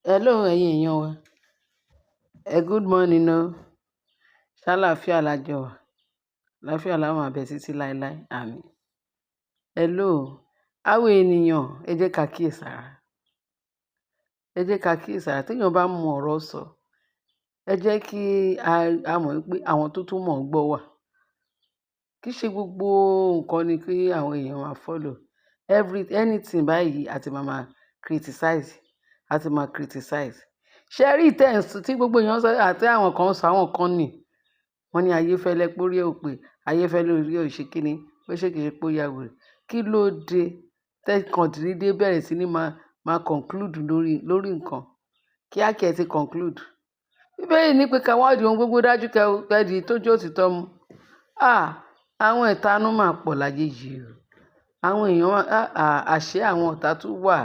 Hello ẹ̀yin èèyàn wa. Ẹ good morning o. Ṣàlàáfíà la jọ wà. Àlàáfíà la máa bẹ títí láéláé. Àmín. Hello. Àwọn ènìyàn, ẹ jẹ́ ká kíyèsára. Ẹ jẹ́ ká kíyèsára. Tí èèyàn bá mọ ọ̀rọ̀ sọ, ẹ jẹ́ kí a mọ̀ wípé àwọn tó tún mọ̀ ọ́ gbọ́ wà. Kì í ṣe gbogbo nǹkan ni kí àwọn èèyàn máa follow. Anything báyìí a ti máa máa criticize, a ti máa criticize. Ṣé ẹ rí ìtẹ́ tí gbogbo èèyàn sọ àti àwọn kan sọ àwọn kan nì. Wọ́n ní Ayéfẹ́lẹ́ pé orí ẹ ò pé, Ayéfẹ́lẹ́ orí ẹ ò ṣe kíni, pé ṣé kìí ṣe pé ó ya wèrè. Kí ló dé tẹ́ kàn dédé bẹ̀rẹ̀ sí ní máa conclude lórí nǹkan? Kíákíá ẹ ti conclude. Bíbélì ní pé ká wádìí ohun gbogbo dájú kẹ́ di tó jẹ́ òtítọ́ mú. Ah! Àwọn ìtanú máa pọ̀ láyé yìí o. Àwọn èèyàn máa, àṣé àwọn ọ̀tá tún wà.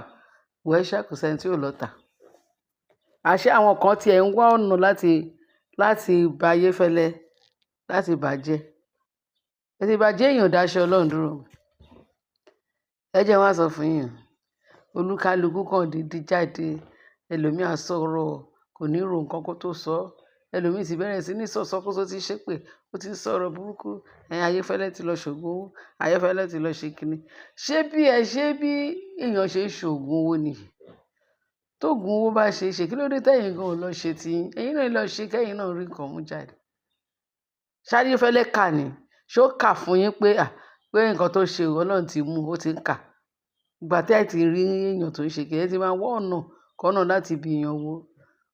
Well ṣá, kò sí ẹni tí ò lọ́ta. Àṣé àwọn kan tí ẹ̀ ń wá ọ̀nà láti ba Ayéfẹ́lẹ́, láti bàjẹ́. Ẹ ti bàjẹ́ èèyàn ò dáṣẹ́ Ọlọ́run dúró. Ẹ jẹ́ n wá sọ fún yín o. Olúkálukú kan dédé jáde. Ẹlòmíì á sọ̀rọ̀, kò ní ro nǹkan kó tó sọ. Ẹlòmíì tí bẹ̀rẹ̀ sí ní sọ ìsọkúsọ, tí ń ṣépè, ó ti ń sọ̀rọ̀ burúkú. Ẹ̀ Ayéfẹ́lẹ́ ti lọ ṣògùn owó. Ayéfẹ́lẹ́ ti lọ ṣe kíni. Ṣé bí èèyàn ṣe ń ṣògùn owó nìyí? Tóògùn owó bá ṣe é ṣe, kí ló dé tẹ́yìn gan ò lọ ṣe tiyín? Ẹ̀yin náà lọ ṣe kẹ́yìn náà rí nǹkan mú jáde. Ṣé Ayéfẹ́lẹ́ kà ni? Ṣé ó kà fún yín pé, à, pé nǹkan tó ṣe Ọlọ́run ti mú, ó ti ń kà? Ìgbà tí ẹ ti rí èèyàn tó ń ṣe kí ẹ ti máa wá ọ̀nà kọ́nà láti bí èèyàn wo.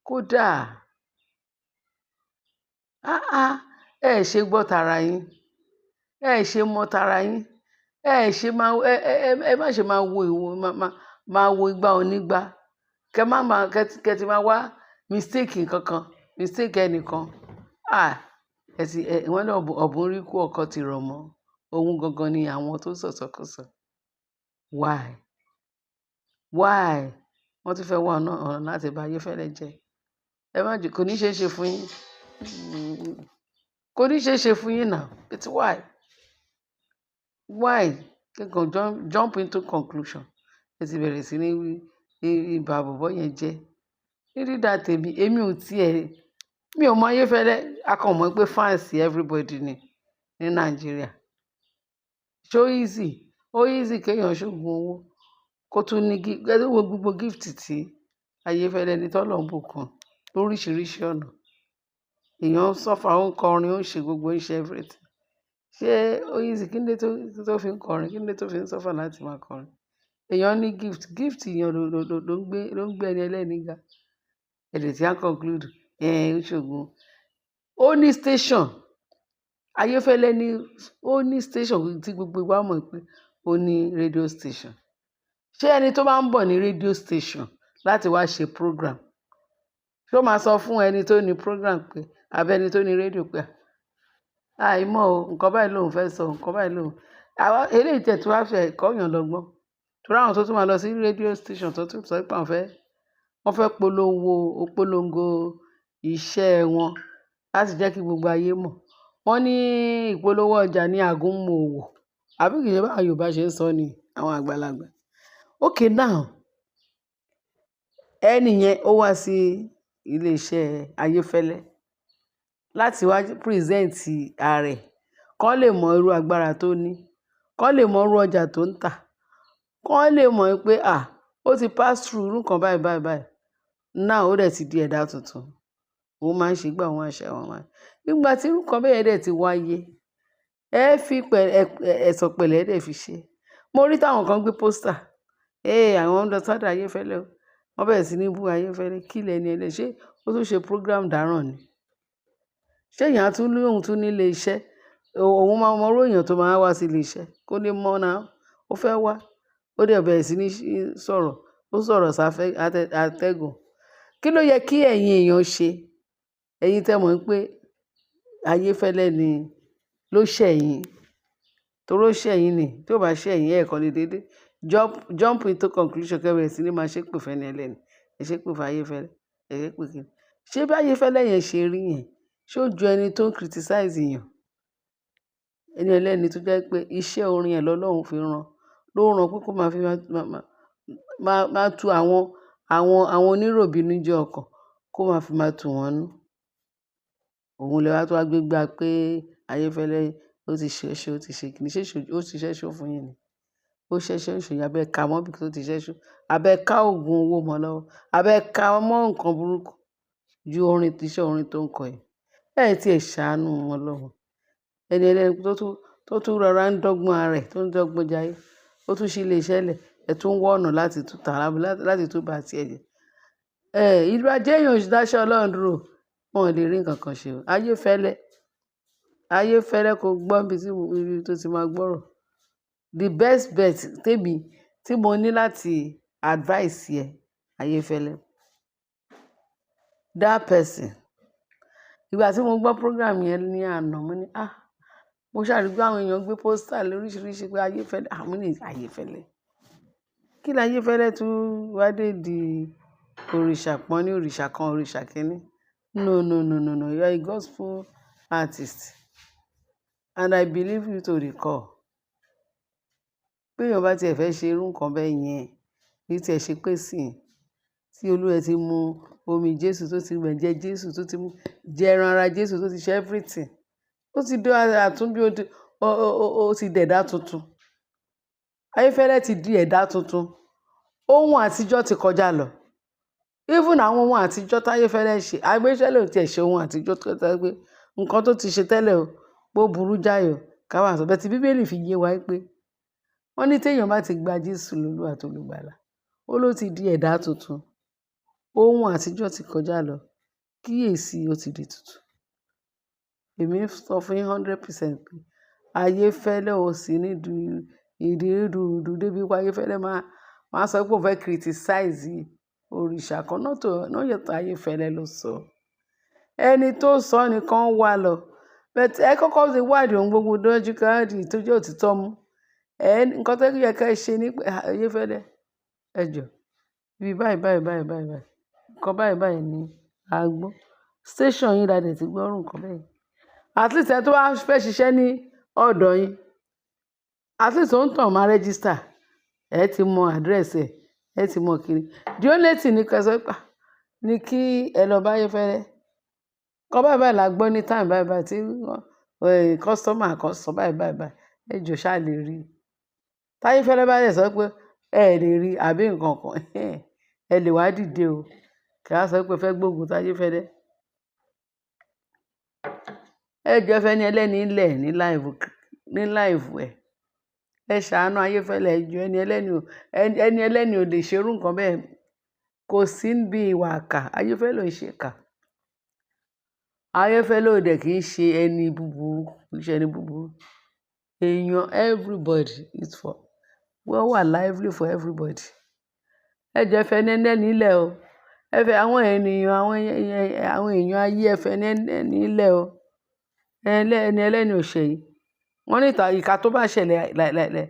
Kódà. Ah ah! Ẹ ṣe gbọ́ tara yín. Ẹ ṣe mọ̀ tara yín. Ẹ ṣe máa, ẹ, ẹ, ẹ má ṣe máa wo ìwọ, máa wo igbá onígbá. Kẹ má máa, kẹ ti máa wá mistake nǹkan kan, mistake ẹnìkan. Ah! Ẹ ti, ẹ, wọ́n ní ọ̀bùn rí kú ọkọ ti rọ̀ mọ́. Ohun gangan ni àwọn tó ń sọ̀sọkúsọ. Why? Why? Wọ́n tún fẹ́ wá ọ̀nà láti bá Ayéfẹ́lẹ́ jẹ́. Ẹ má jù, kò ní ṣe é ṣe fún yín. Kò ní ṣe é ṣe fún yín now. But why? Why? Kí kàn jump into conclusion. Ẹ ti bẹ̀rẹ̀ sí ní wí, ìbà bọ̀bọ́ yẹn jẹ́. Ní dídá tèmi, èmi ò tí ẹ, mi ò mọ Ayéfẹ́lẹ́. A kàn mọ̀ pé fans everybody ni ní Nàìjíríà. Ṣé ó easy? Ó easy kí èèyàn ṣògùn owó kó tún ní ẹ wo gbogbo gift tí Ayéfẹ́lẹ́ ní t'Ọlọ́run bùkún lóríṣiríṣi ọ̀nà. Èèyàn ń suffer, ó ń kọrin, ó ń ṣe gbogbo, ó ń ṣe everything. Ṣé ó easy? Kí ló dé tó fi ń kọrin? Kí ló dé tó fi ń suffer láti máa kọrin? Èèyàn ní gift, gift èèyàn ló ń gbé ẹni ẹlẹ́ni ga. Ẹ dẹ̀ tí a conclude, ẹ ń ṣògùn. Ó ní station. Ayéfẹ́lẹ́ ní, ó ní station tí gbogbo wa mọ̀ pé ó ní radio station. Ṣé ẹni tó bá ń bọ̀ ní radio station láti wá ṣe program, ṣé ó máa sọ fún ẹni tó ní program pé àbí ẹni tó ní radio pé, àìmọ̀ o, nǹkan báyìí lòun fẹ́ sọ, nǹkan báyìí lòun. Àwọn eléyìí tẹ̀ tí wá fẹ́ kọ́ èèyàn lọ́gbọ́n. Torí àwọn tó tún máa lọ sí radio station tó tún sọ pé àwọn fẹ́, wọ́n fẹ́ polongo iṣẹ́ wọn láti jẹ́ kí gbogbo ayé mọ̀. Wọ́n ní ìpolówó ọjà ní àgúnmu òwò. Àbí kì í ṣe báwọn Yorùbá ṣe ń sọ ni àwọn àgbàlagbà? Okay now, ẹni yẹn ó wá sí ilé iṣẹ́ Ayéfẹ́lẹ́ láti wá present ara ẹ̀, kó lè mọ irú agbára tó ní, kó lè mọ irú ọjà tó ń tà, kó lè mọ̀ pé à, ó ti pass through irú nǹkan báyìí báyìí báyìí. Now ó dẹ̀ ti di ẹ̀dá tuntun. Òun máa ń ṣe gbá, òun máa ń ṣe àwọn máa. Nígbà tí irú nǹkan bẹ́ẹ̀ dẹ̀ ti wáyé, ẹ fi ẹ̀sọ̀ pẹ̀lẹ́ ẹ dẹ̀ fi ṣe. Mo rí táwọn kan gbé poster. "Hey, àwọn ń lọ sọ́dọ̀ Ayéfẹ́lẹ́ o." Wọ́n bẹ̀rẹ̀ sí ní bú Ayéfẹ́lẹ́. Kí lẹni ẹlẹ́ni? Ṣé ó tún ṣe program dáràn ni? Ṣé èèyàn á tún ní òun tún ní ilé iṣẹ́? Òun máa mọ irú èèyàn tó máa wá sí ilé iṣẹ́. Kó lè mọ̀ now. Ó fẹ́ wá. Ó dẹ̀ bẹ̀rẹ̀ sí ní sọ̀rọ̀. Ó sọ̀rọ̀ sáfẹ́ atẹ́gùn. Kí ló yẹ kí ẹ̀yin èèyàn ṣe? Ẹ̀yin tẹ́ mọ̀ pé Ayéfẹ́lẹ́ ni ló ṣẹ̀ yín. Torí ó ṣẹ̀ yín ni. Tí ó bá ṣẹ̀ yín, ẹ kàn lè dédé jump into conclusion kí ẹ bẹ̀rẹ̀ sí ní máa ṣépè fún ẹni ẹlẹ́ni. Ẹ ṣépè fún Ayéfẹ́lẹ́. Ẹ ṣépè kí ni? Ṣé bí Ayéfẹ́lẹ́ yẹn ṣe rí yẹn, ṣé ó ju ẹni tó ń criticize èèyàn? Ẹni ẹlẹ́ni tó jẹ́ pé iṣẹ́ orin ẹ̀ lọ́lọ́run fi rán, ló rán pé kó máa fi máa tu àwọn Àwọn oníròbìnújẹ́ ọkàn, kó máa fi máa tù wọ́n nú. Òun lè wá tó wá gbé gbá pé Ayéfẹ́lẹ́ ó ti ṣẹ́ṣó, ó ti ṣe kìíní, ṣé ó ti ṣẹ́ṣó fún yín ni? Ó ṣẹ́ṣó ṣe abẹ́ ká mọ́ bí tó ti ṣẹ́ṣó, abẹ́ ká oògùn owó mọ́ lọ́wọ́, abẹ́ ká mọ́ nǹkan burúkú ju orin tíṣẹ́ orin tó ń kọ yìí. Ẹ tí ẹ ṣàánú wọn lọ́wọ́. Ẹni ẹlẹ́ni tó tún rọra ń dọ́gbọ́n ara ẹ̀, tó ń dọ́gbọ́n jayé, ó tún ṣí ilé iṣẹ́ lẹ̀, ẹ tún wọ́ ọ̀nà láti tún tà á, láti tún bá tiẹ̀ jẹ́. Ẹ ìlú ajé èèyàn ò sì dáṣẹ́ Ọlọ́run dúró, wọn ò lè rí nǹkan kan ṣe o. Ayéfẹ́lẹ́, Ayéfẹ́lẹ́, kò gbọ́ ibi tí ibi tó ti máa gbọ́rọ̀. The best bet tèmi tí mo ní láti advice ẹ, Ayéfẹ́lẹ́, that person. Ìgbà tí mo gbọ́ program yẹn ní àná, mo ní, "Ah," mo ṣàrí pé àwọn èèyàn gbé poster lóríṣiríṣi pé Ayéfẹ́lẹ́, ah, mo ní Ayéfẹ́lẹ́. Kí ni Ayéfẹ́lẹ́ tún wá dé di òrìṣà pọ́n ní òrìṣà kan, òrìṣà kìíní? No, no, no, no, no. You are a gospel artist and I believe you to the core. Bí èèyàn bá tí ẹ fẹ́ ṣe irú nǹkan bẹ́ẹ̀ yẹn, bí tí ẹ ṣe pé sí, tí Olúwa ẹ ti mu omi Jésù, tó ti mu ẹ̀jẹ̀ Jésù, tó ti mú jẹ ẹran ara Jésù, tó ti ṣe everything. Ó ti dé àtúnbí, ó ti dẹ̀dá tuntun. Ayéfẹ́lẹ́ ti di ẹ̀dá tuntun. Ohun àtijọ́ ti kọjá lọ. Even àwọn ohun àtijọ́ tí Ayéfẹ́lẹ́ ṣe, Ayéfẹ́lẹ́ ò tí ì ṣe ohun àtijọ́ tó jẹ́ pé nǹkan tó ti ṣe tẹ́lẹ̀ o, pé ó burú jáì o, ká wá sọ. But tí Bíbélì fi yé wa pé wọ́n ní tí èèyàn bá ti gba Jésù lólúwa àti olùgbàlà, ó ló ti di ẹ̀dá tuntun. Ohun àtijọ́ ti kọjá lọ. Kíyèsi, ó ti di tuntun. Èmi ń sọ fún yín 100% pé Ayéfẹ́lẹ́ ò sí nídìí ìdí rúdurùdu débi pé Ayéfẹ́lẹ́ máa sọ pé òun fẹ́ criticize òrìṣà kan. Not to, not yet Ayéfẹ́lẹ́ ló sọ. Ẹni tó sọ nìkan wà lọ. But ẹ kọ́kọ́ ti wádìí ohun gbogbo dájú káàdì tó jẹ́ òtítọ́ mú. Ẹ nǹkan tó yẹ kí ẹ ṣe ní pé Ayéfẹ́lẹ́, ẹ jọ, ibi báyìí, báyìí, báyìí, báyìí, báyìí. Nǹkan báyìí, báyìí ni a gbọ́. Station yín la dẹ̀ ti gbọ́ irú nǹkan bẹ́ẹ̀. At least ẹni tó bá fẹ́ ṣiṣẹ́ ní ọ̀dọ̀ yín, at least ó ń tàn máa register. Ẹ ti mọ address ẹ, ẹ ti mọ kíni. The only thing ní kí ẹ sọ pé, ní kí ẹ lọ bá Ayéfẹ́lẹ́. Nǹkan báyìí báyìí la gbọ́ ní time báyìí báyìí tí customer kan sọ báyìí báyìí báyìí. Ẹ jọ ṣá lè rí. Tí Ayéfẹ́lẹ́ bá dẹ̀ sọ pé ẹ lè rí àbí nǹkan kan, ẹ lè wá dìde o. Kí a sọ pé ẹ fẹ́ gbógun ti Ayéfẹ́lẹ́. Ẹ jọ ẹ fẹ́ni ẹlẹ́ni lẹ̀ ní life, ní life ẹ̀. Ẹ ṣàánú Ayéfẹ́lẹ́, ẹ jọ ẹni ẹlẹ́ni ò, ẹni ẹlẹ́ni ò lè ṣe irú nǹkan bẹ́ẹ̀. Kò sí níbi ìwà ìkà. Ayéfẹ́lẹ́ ò ń ṣe ìkà. Ayéfẹ́lẹ́ ò dẹ̀ kí ń ṣe ẹni búburú, kì í ṣe ẹni búburú. Èèyàn everybody is for, wọ́n wà lively for everybody. Ẹ jọ ẹ fẹ́ni ẹlẹ́ni lẹ̀ o. Ẹ fẹ́ àwọn ènìyàn, àwọn èèyàn ayé, ẹ fẹ́ni ẹlẹ́ni lẹ̀ o. Ẹni ẹlẹ́ni ò ṣe yìí. Wọ́n ní ìka tó bá ṣẹlẹ̀ lẹ́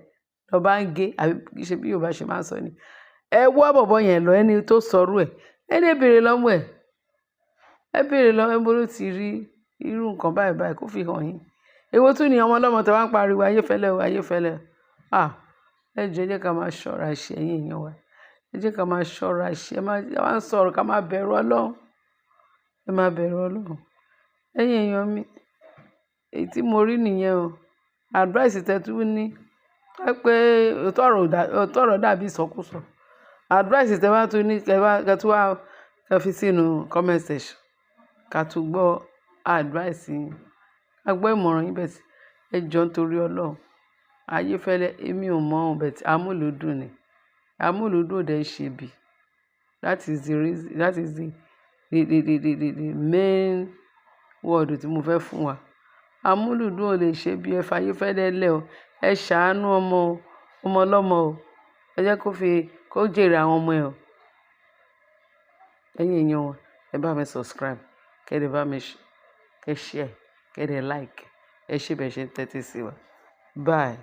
lọ bá ń gé, àbí kì í ṣe bí Yorùbá ṣe máa ń sọ ni. Ẹ wá bọ̀bọ́ yẹn lọ, ẹni tó sọrú ẹ̀. Ẹ béèrè lọ́wọ́ ẹ̀. Ẹ béèrè lọ́wọ́ ẹ níbo ló ti rí irú nǹkan báyìí báyìí kó fi hàn yín. Èwo tún ni ọmọ ọlọ́mọ tí wọ́n ń pariwo Ayéfẹ́lẹ́ o, Ayéfẹ́lẹ́ o. Ah! Ẹ jọ̀ọ́, ẹ jẹ́ ká máa ṣọ́ra ṣe, ẹ̀yin èèyàn wa. Ẹ jẹ́ ká máa ṣọ́ra ṣe. Ẹ máa ń sọ̀rọ̀ ká máa bẹ̀rù Ọlọ́run. Ẹ máa bẹ̀rù Ọlọ́run. Ẹ̀yin èèyàn mi, èyí tí mo rí nìyẹn o. Advice tẹ tún ní, pé òótọ́ ọ̀rọ̀ dàbí ìsọkúsọ. Advice tẹ bá tún ní, kẹ tún wá, kẹ fi sínú comment section. Ká tún gbọ́ advice yín. Ká gbọ́ ìmọ̀ràn yín bẹ́ẹ̀ sì. Ẹ jọ̀ọ́ nítorí Ọlọ́run. Ayéfẹ́lẹ́, èmi ò mọ̀ ọ́n, but amúlùúdùn ni. Amúlùúdùn ò dẹ̀ ṣe bí. That is the reason, that is the main word tí mo fẹ́ fún wa. Amúlùúdùn ò lè ṣe bí. Ẹ fi Ayéfẹ́lẹ́ lẹ̀ o. Ẹ ṣàánú ọmọ o, ọmọ ọlọ́mọ o. Ẹ jẹ́ kó fi, kó jèrè àwọn ọmọ ẹ o. Ẹ̀yin èèyàn wa, ẹ bá mi subscribe, kí ẹ lè bá mi share, kí ẹ like. Ẹ ṣé bẹ́ẹ̀ ṣe ń tẹ́tí sí wa. Bye.